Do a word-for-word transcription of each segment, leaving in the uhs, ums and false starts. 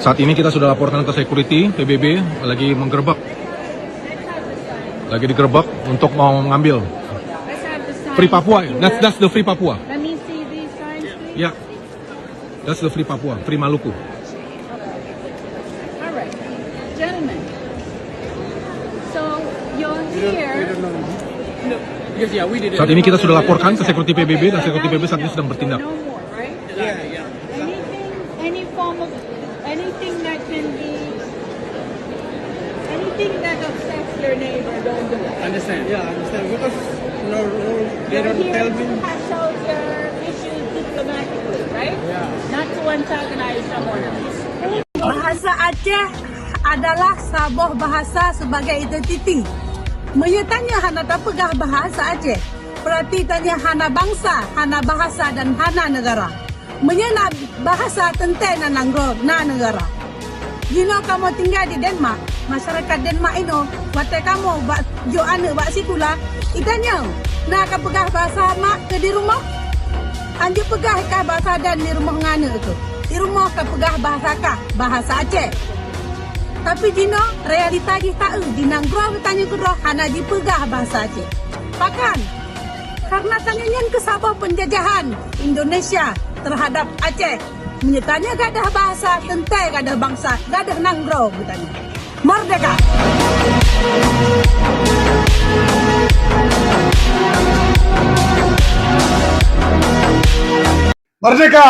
Saat ini kita sudah laporkan ke security, P B B lagi menggerebek. Lagi digerebek untuk mau mengambil. Free Papua, that's, that's the Free Papua. Let me see these signs, please. Yeah. That's the Free Papua, Free Maluku. All right. Gentlemen. So, you're here. Saat ini kita sudah laporkan ke security P B B dan security P B B saat ini sedang bertindak. No more, right? Yeah, yeah. Anything, any form of, anything that can be, anything that upsets your neighbor, don't do it. Understand? Yeah, I understand. Because no, no, they don't tell me. You're here to hash out your issues diplomatically, right? Yeah. Not to antagonize someone else. Bahasa Aceh adalah saboh bahasa sebagai identiti. Meunyoe tanyoe hana tapeugah bahasa Aceh, berarti tanyoe hana bangsa, hana bahasa dan hana negara. Meunyoe na bahasa teuntée na nanggroe, na neugara. Jinoe kamoe tinggai di Denmark, masyarakat Denmark inoe, watée kamoe bak jok aneuëk bak sikula, itanyong, na kapeugah bahasa mak keu di rumoh? Hanjeuet peugah kah bahasa dan di rumoh ngon aneuëk keuh. Di rumoh kapeugah bahasa kah, bahasa Aceh. Tapi jinoe realita jih taeu di nanggroe geutanyoe keudroe hana jipeugah bahasa Aceh. Pakon? Karena tanyoe nyan keuh saboh penjajahan Indonesia terhadap Aceh. Meunyoe tanyoe gadôh bahasa, teuntée gadôh bangsa, gadôh nanggroe geutanyoe. Merdeka! Merdeka!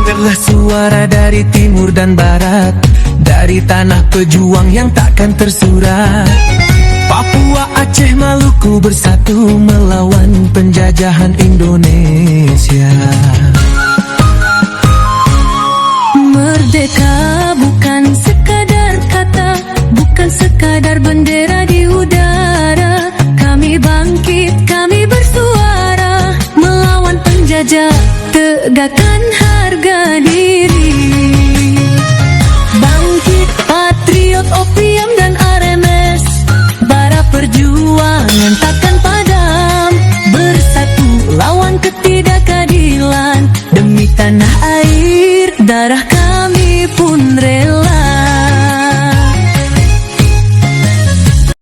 Dengarlah suara dari timur dan barat, dari tanah pejuang yang takkan tersurat. Papua, Aceh, Maluku bersatu melawan penjajahan Indonesia. Merdeka bukan sekadar kata, bukan sekadar bendera di udara. Kami bangkit, kami bersuara, melawan penjajah, tegakkan harga diri. Bangkit patriot, opium dan R M S, bara perjuangan takkan padam. Bersatu lawan ketidakadilan, demi tanah air, darah